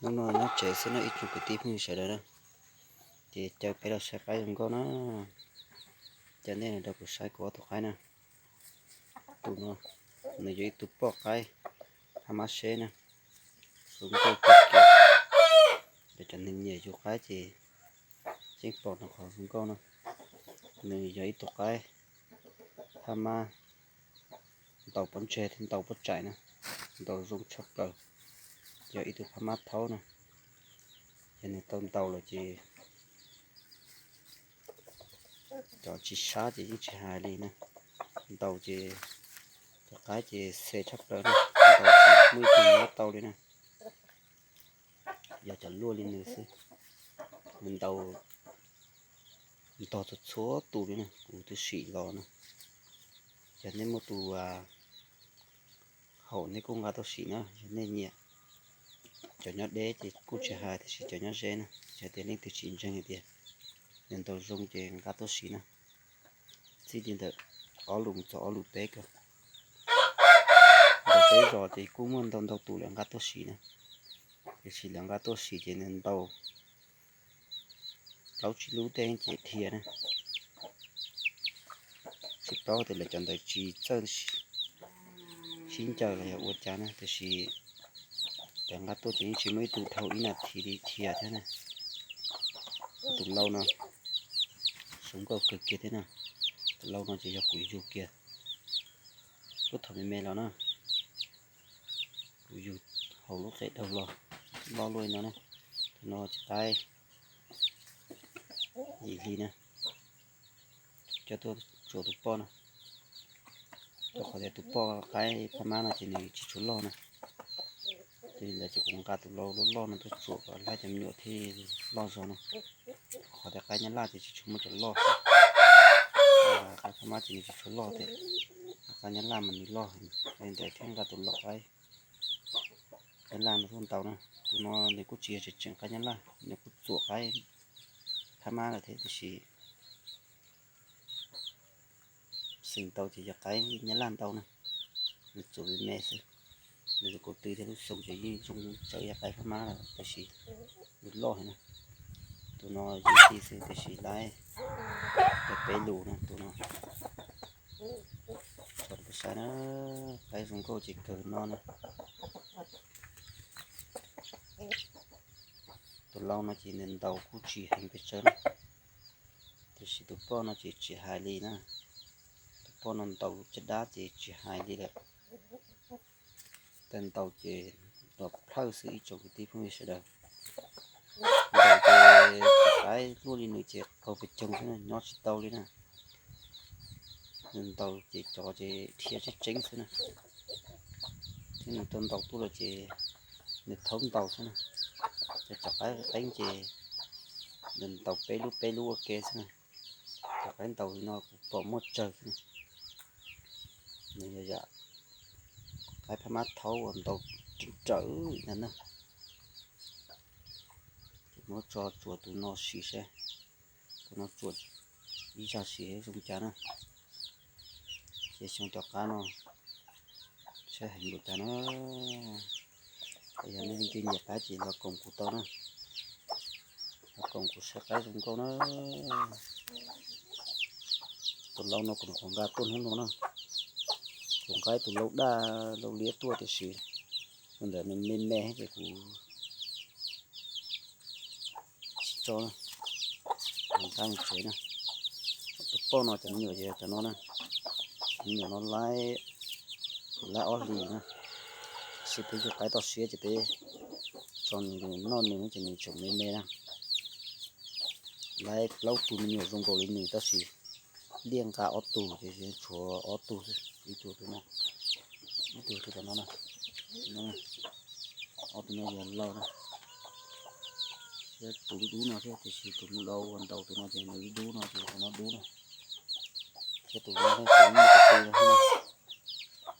Hnub no nyob tsev xwb no ib tsoom kwv tij phooj ywg sawv daws na, ces caw peb los saib qaib zoo nkauj na. Cov nej los rau kuv saib kuv ob tug qaib na. Tus no nws yog ib tug poj qaib phab mab seb na, zoo nkauj kawg kiag. Cov neeg nyiam yug qaib ces yeej pom nws qhov zoo nkauj na. Nws yog ib tug qaib phab mab ntaus pob ntseg thiab ntaus pob tsaim na, ntaus zoo tshaj plaws. Yog ib tug phab mab thaub na, yog nws tau ntaus lawm ces cov tsis sab ces yeej tsis hais li na. Ntaus ces cov qaib ces xe tshaj plaws na, ntaus tsis muaj ib tug nyob tau li na. Yog cov luaj li nws xwb, nws ntaus ntog txhua txhua tus li na, kuv twb sim los na. Yog nej muaj tus haum nej kuj nqa tuaj sim na, yog nej nyiam. Cov nyob deb ces kuj tsis hais, tiam sis cov nyob ze na, yog tias leej twg tsis ntseeg hais tias nws ntaus zoo ces nqa tuaj sim na. Txij li ntawm ob lus mus txog ob lus peb kawg. Ntawm peb zos ces kuj muaj ntau ntau tus lawv nqa tuaj sim na, tiam sis lawv nqa tuaj sim ces nws ntaus plaub tsib lub tej ces dhia na. Tsis paub tias lawv cov ntawd tsis txawj sib ncaws los yog ua cas na, tiam sis lawv nqa tuaj ces yeej tsis muaj ib tug dhau ib nas this li dhia thiab na. Tus lau no zoo nkauj kawg kiag thiab na. Tus lau no ces yog kuv yug kiag lub thaum me me los na. Kuv yug hauv lub qe daug los loj luaj li no na. Tus no ces qaib yim hli na. Coj tuaj tsuam tus poj no, rau qhov tias tus poj qaib phab mab no ces nws tsis tshua loj na. Ces lawv ces kuv nqa tus lau loj loj no tuaj tsuam kom laib cov me nyuam thiaj loj zog na. Qhov tias qaib nyab laj ces tsis tshua muaj cov loj, qaib phab mab ces nws tsis tshua loj tias, qaib nyab laj mas nws loj heev. Li ntawd thiaj nqa tus lau qaib nyab laj no tuaj ntaus na. Tus no nws kuj tsis yog tseem tseem qaib nyab laj, nws kuj txuam qaib phab mab lawm thiab, tiam sis xeem ntaus ces yog qaib nyab laj ntaus na. Nws txuam me me xwb, nws kuv tw thiab lub xoo ces yeej zoo tsawv yog qaib phab mab lawm, tiam sis nws loj heev na. Tus no yim hli xwb tiam sis laib peb lus na tus no. Tso rau peb saib na, qaib zoo nkauj ces kawg no na. Tus lau no ces nws ntaus kuj tsis heev pes tsawg na, tiam sis tus poj no ces tsis hais li na. Tus poj no ntaus caj dab ces tsis hais li lawm. Tawm ntaus ces ntaus plhawj xwb ib tsoom kwv tij phooj ywg sawv daws. Ntaus ces cov qaib luaj li nws ces qaug pes coog xwb na, nyob tsis tau li na. Nws ntaus ces cov ces dhia tseeb tseeb xwb na. Thiab nws tau ntaus tuaj los ces nws thaub ntaus xwb na. Cov cov qaib qeeb ces nws ntaus peb lub peb lub ua ke xwb na. Cov qaib ntaus no kuv pom muaj tsawg xwb na. Nws yog yam qaib phab mab thaub uas ntaus rawv rawv ntag na. Ces muab tso tsuam tus no sim seb, tus no tsuam ib zag sim zoo cas na. Ces xyoo tom qab no saib heev npaum cas na. Yog nej leej twg nyiam qaib ces los koom kuv tau na, los koom kuv saib qaib zoo nkauj na. Tus lau no kuv nyuam qhuav nqa tuaj hnub no na, kuv nqa ib tus lau daj lau liab tuaj tiam sis tus ntawd nws me me ces kuv tsis tso na, nqa mus tsev na. Tus poj no cov me nyuam ces yog cov no na, me nyuam no laib, laib ob hlis na, tiam sis peb yug qaib toj siab ces peb tso nws noj nws ces nws tseem me me na. Laib plaub tug me nyuam zoo nkaus li nws tab sis liaj nqa ob tug ces tshuav ob tug xwb, ib tug tus no, ib tug tus tom no na, ob tug no yog lau na. Thiab tus dub dub no thiab tiam sis tus lau uas ntaus tus no ces nws dub dub no ces tus no dub na. Thiab tus no thiab tus no tus no thiab na,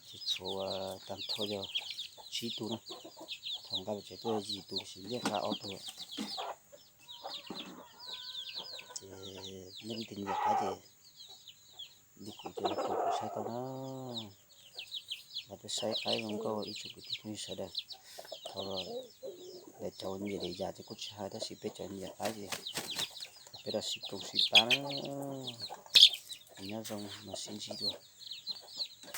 ces tshuav tag nrho yog tsib tug na. Thaum nqa pem tsev tuaj yog yim tus tiam sis liaj nqa ob tug. Ces nej leej twg nyiam qaib ces li kuv ces los koom kuv saib tau na. Los peb saib qaib zoo nkauj ib tsoom kwv tij phooj ywg sawv daws. Thaum Cov nyiam li yam ces kuj tsis hais, tab sis peb cov nyiam qaib ces peb los sib koom sib pab na. Nyob zoo, mam sib ntsib dua.